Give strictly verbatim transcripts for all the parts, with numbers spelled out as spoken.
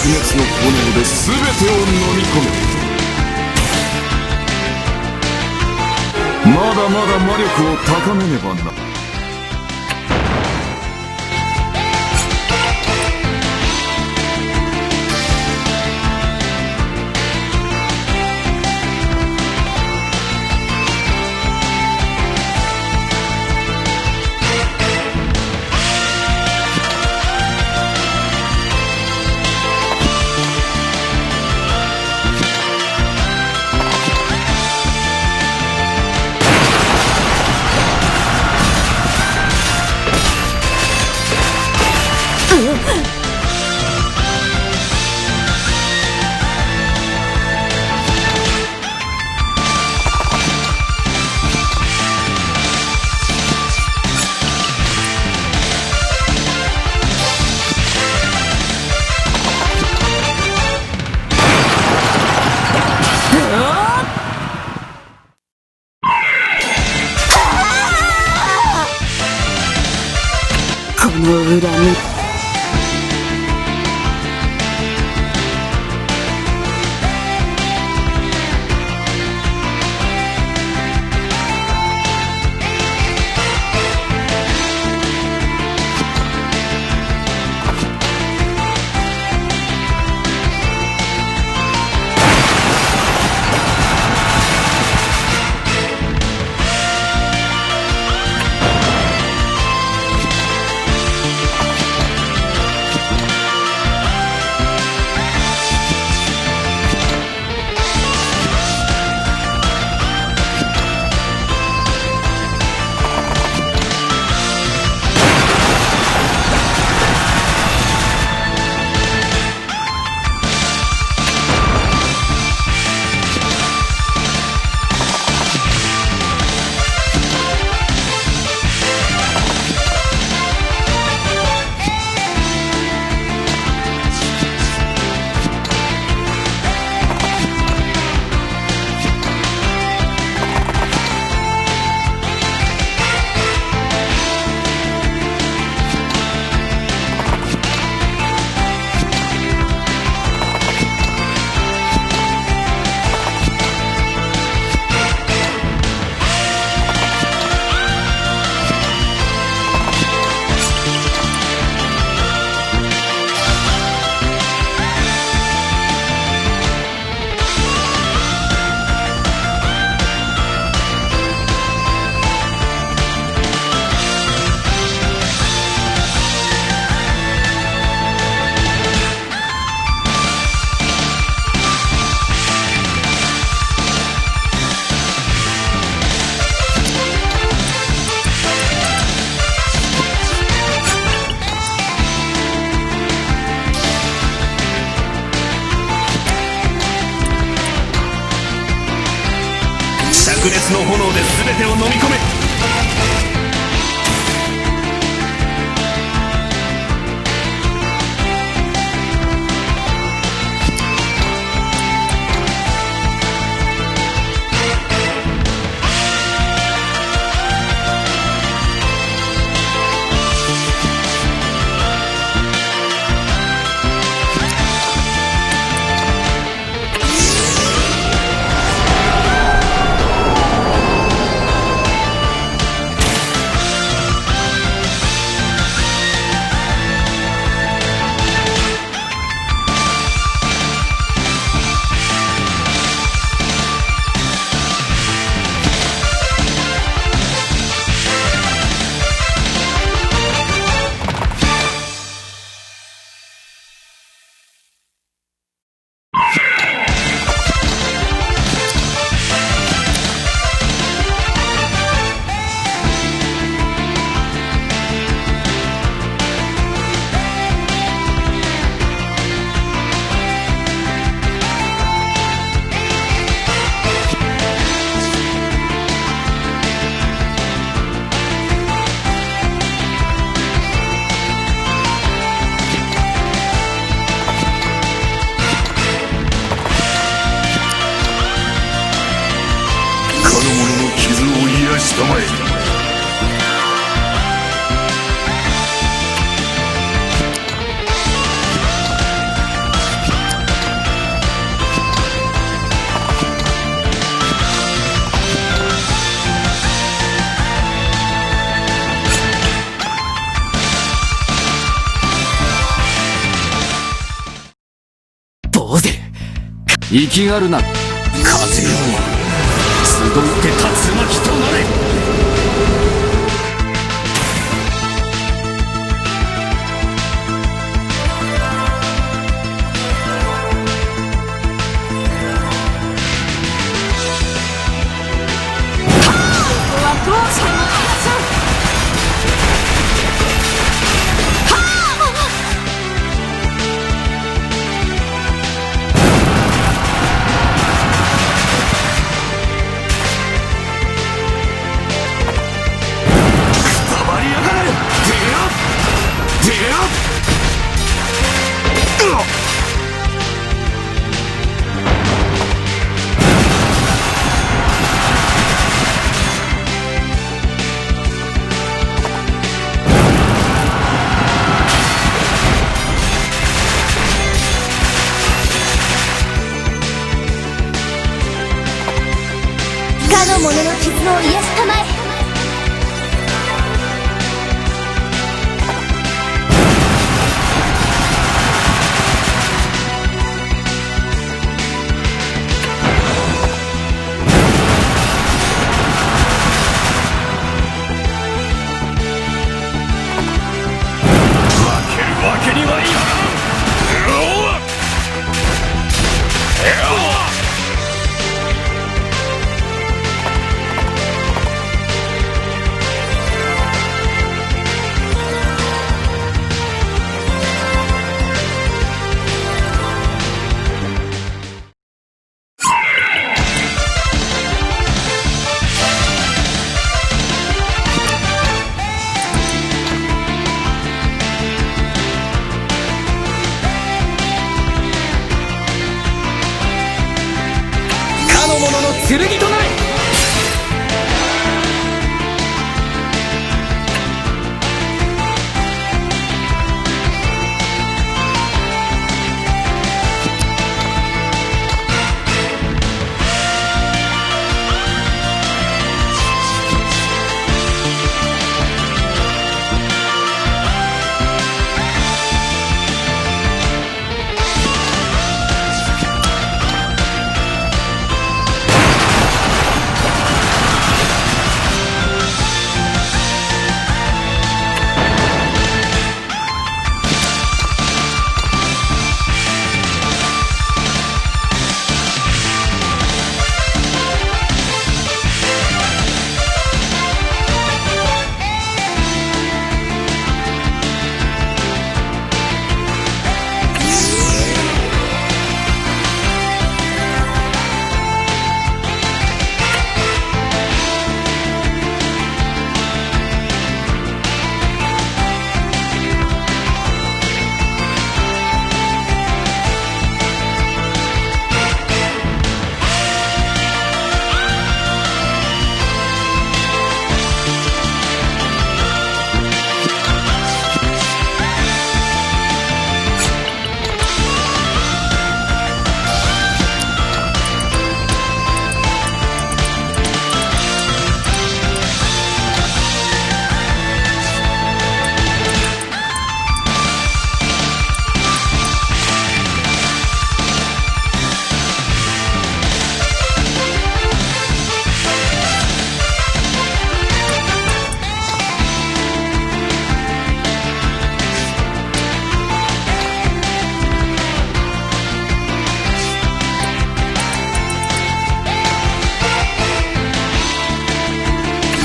熱の炎で全てを飲み込め。まだまだ魔力を高めねばな。 この恨み。 灼熱の炎で全てを飲み込め。 かの者の傷を癒したまえ。生きがるな。風よ、集って、竜巻となれ。かの者の傷を癒したまえ。負けるわけにはいかん。うおっ！かの者の剣となれ。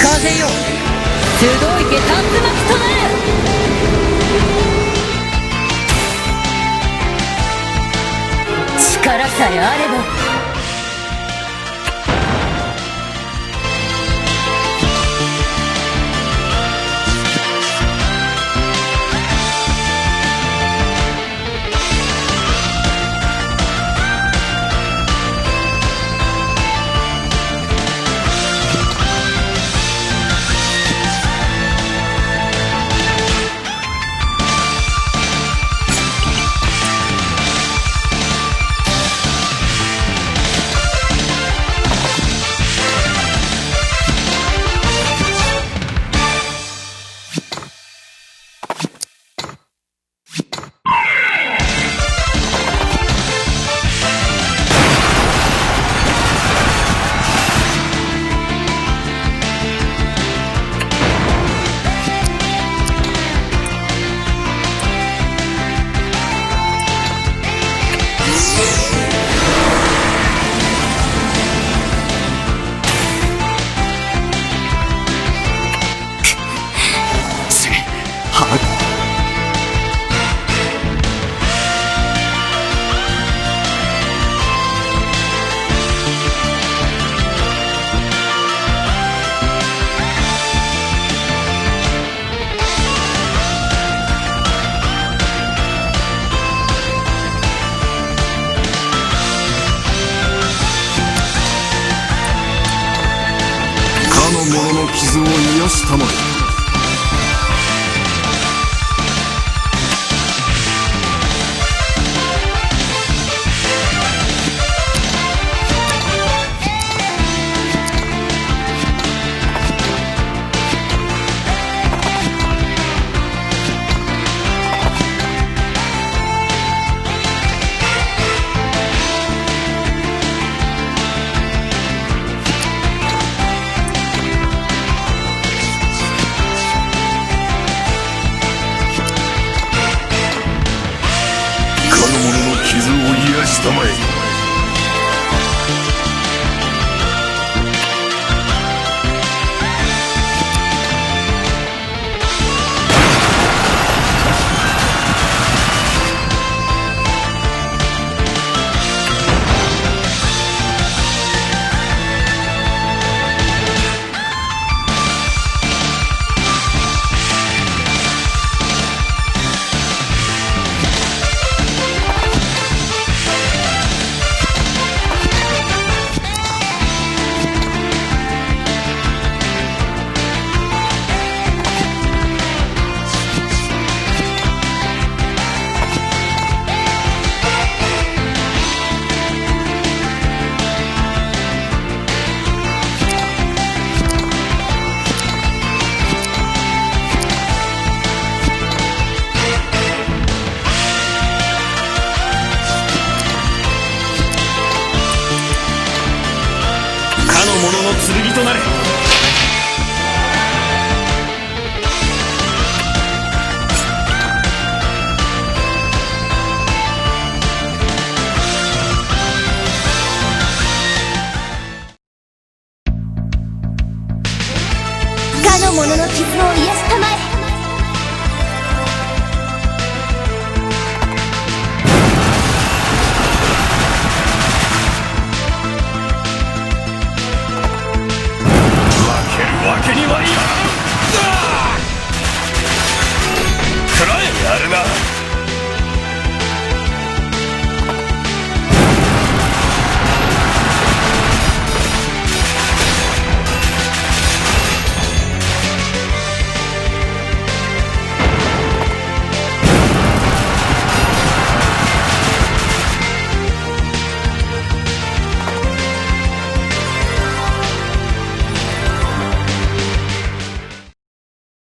風よ、集いて、竜巻となれ。力さえあれば。たまえ。かの者の傷を癒したまえ。かの者の剣となれ。かの者の傷を癒したまえ。負けるわけにはいか